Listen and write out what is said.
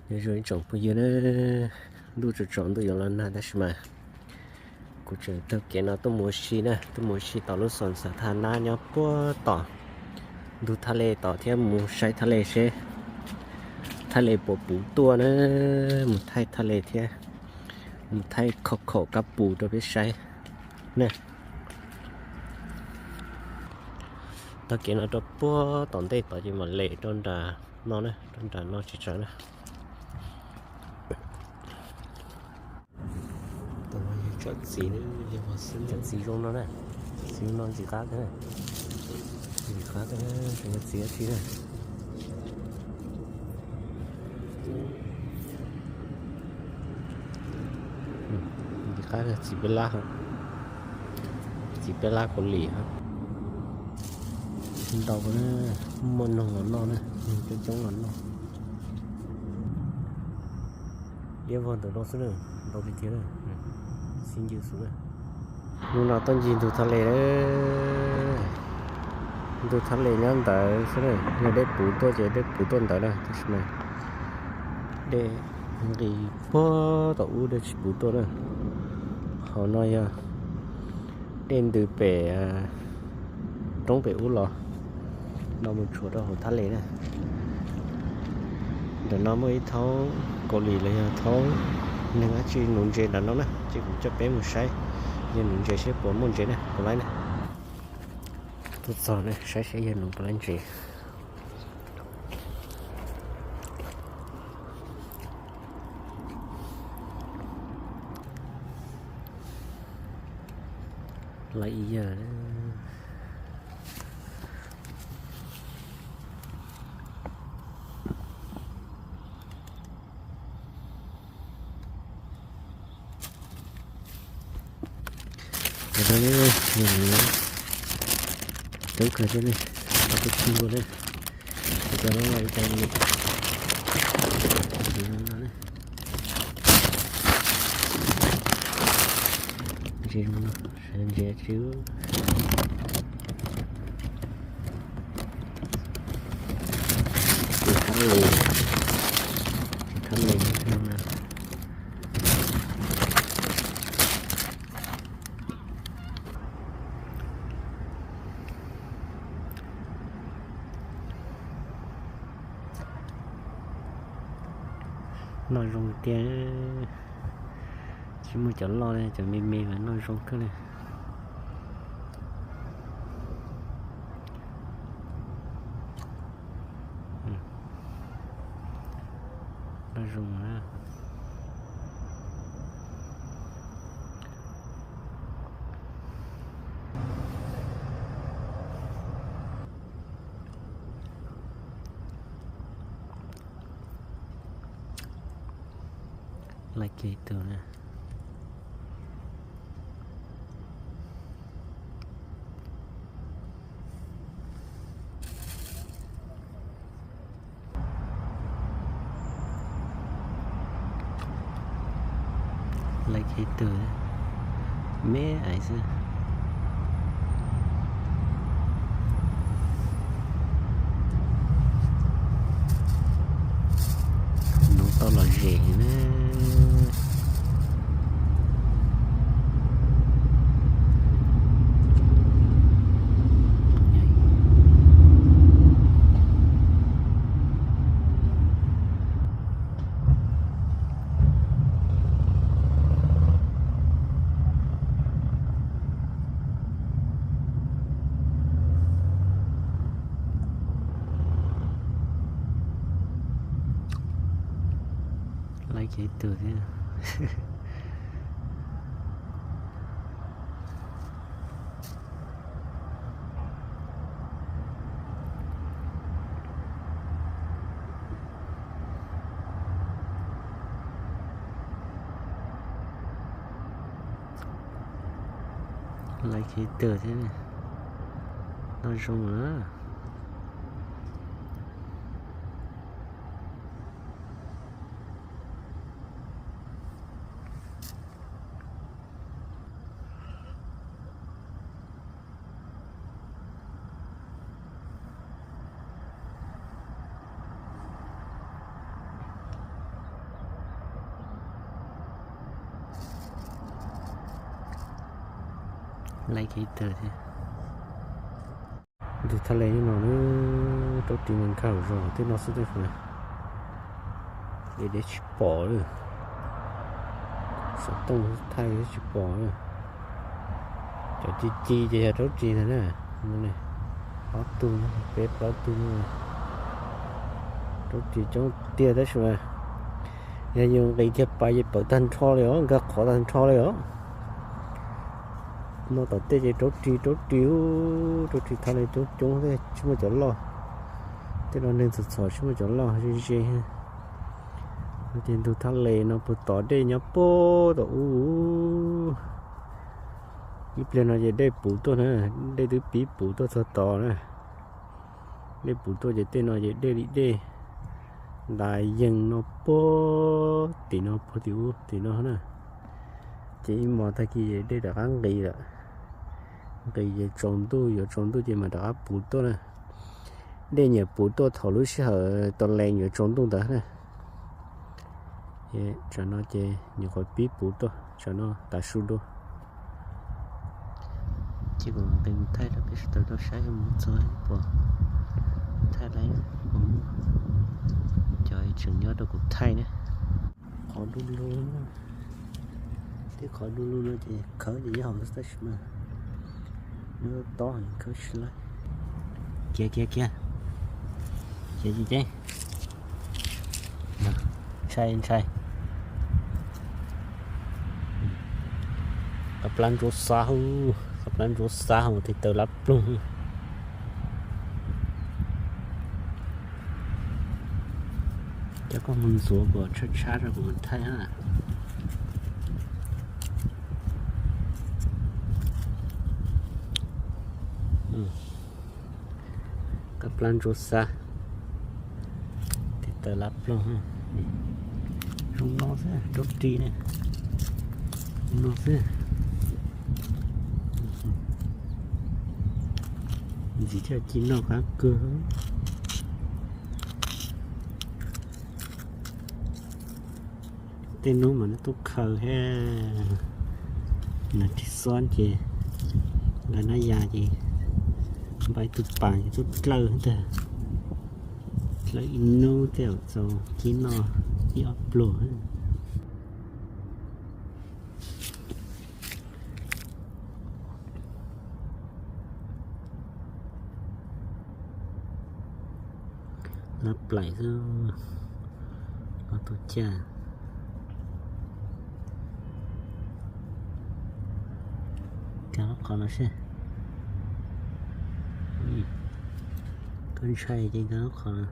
Nyob zoo ib tsoom phooj ywg na, ntuj tsaus tsaus ntuj yuav los nag tab sis mas kuv tseem taug kev no tuaj mus ua si na, tuaj mus ua si tom lub xos ntxas thaj nab nyob puag tom ntug thaj le tod thiab mus saib thaj le seb thaj le puas puv tuaj na, mus thaij thaj le thiab mus thaij khaum khaum kab pus rau peb saib na. Taug kev no rau puag tom ntej tod ces mam lem rau nram no na, rau nram no tsis tsawg na. Tsob txiv, tsob txiv zoo no na, txiv zoo no ntxim qab, ntxim qab, txiv dab tsi na. Ntxim qab, txiv peb lab, txiv peb lab Kaus Lim hab. Ntau na, muaj noog los noj na, coob coob los noj. Iab vog ntawm no xwb na, ntau tiag tiag na, xib ncw xwb na. Hnub no tuaj ncig ntug thaj le, ntug thaj le nyob ntawd xwb na, yog dej puv tuaj ces dej puv tuaj ntawd na, tab sis mas dej nqis puag tom ub dej tsis puv tuaj na. Hauv no yog dej ntws pem roob pem ub los no mus tshuam rau hauv thaj le na. Ntawm no muaj ib thaub Kaus Lim los yog thaub neeg dab tsi nuv ntses ntawm no na, ces kuv coj peb mus saib yawg nuv ntses seb puas muaj ntses na, puas laib na. Tuaj txog na, saib seb yawg nuv puas laib ntses. Laib ib yawg. Cov no coob kawg thiab ne, cov no coob kawg thiab ne. Cov no ib co li. Ntses zoo no, sawv ntses tsis, tsis thab li, tsis thab li no. Noj zoo tiag, tsis muaj cov loj li, cov me me mas noj zoo kawg li. Noj zoo na. Laib kiag ib tug na. Laib kiag ib tug, me ais xwb. Nuv tau lom zem na. Laib kiag ib tug thiab. Laib kiag ib tug thiab, noj zoo na. Laij kiag ib tag thiab. Ntug thaj le nyob no na, rau ris mas nkag zos tej no xwb tab sis mas deb deb tsis pom li. Xov tooj thaij tsis pom li. Cov ci ci ces yog rau ris ntag na. Ob tug, peb plaub tug. Rau ris coob tiag tab sis mas yog yus nqis kiag pas ces pawv tag nrho li os, nkag qhov tag nrho li os. No tom tej ces rau ris rau ris, rau ris thaj le coob coob thiab tsis muaj cov loj. Tej no neeg txom txom tsis muaj cov loj ze ze. No ces ntug thaj le no puag tod dej nyob puag tom ub. Ib pliag no ces dej puv tuaj na, dej twb pib puv tuaj txog tod na. Dej puv tuaj ces tej no ces dej li dej ntas yees no puag tim no puag tim ub tim no na. Ces ib hmos tag kis ces dej rov qab nqis lawm. Nqis ces tsaus ntuj, yuav tsaus ntuj ces mam rov qab puv tuaj na. Dej nyiam puv tuaj thaum lub sij hawm tau lees yuav tsaus ntuj ntawd na. Tsam no ces nyuam qhuav pib puv tuaj, tsam no tav su dua. Ces kuv nqis mus thaij rau peb sawv daws tau saib mus txog puas thaij laib, puas muaj cov tseem nyob rau kuv thaij na. Qhov du lug, tej qhov du lug no ces khawb ces nyob hauv tab sis mas nyob tob khawb tsis laib. Kiag kiag kiag, ces ces ntshai ntshai. Qab plab ntsuab xab, qab plab ntsuab xab hauv tes taw lab ploog. Coj koj mus ntxuav kom tshab tshab rau kuv mus thaij na. Qab plab ntsuab xab, tes taw lab ploog. Zoo no xwb, rau ris na. Zoo no xwb. Ntxiv coj ci noj qab kawg. Tej hnub mas nws tub khaws thiab, nws tsis xob ces nkawd nab ya ces npaj ib tug pas ces tub dlawb ntag. Dlawb ib hnub tej zaum txaus ci noj ib ob pluag. Lab plaim xwb, ob tug caj. Nkag lub qhov no seb. Koj ntshai ces nkag lub qhov no.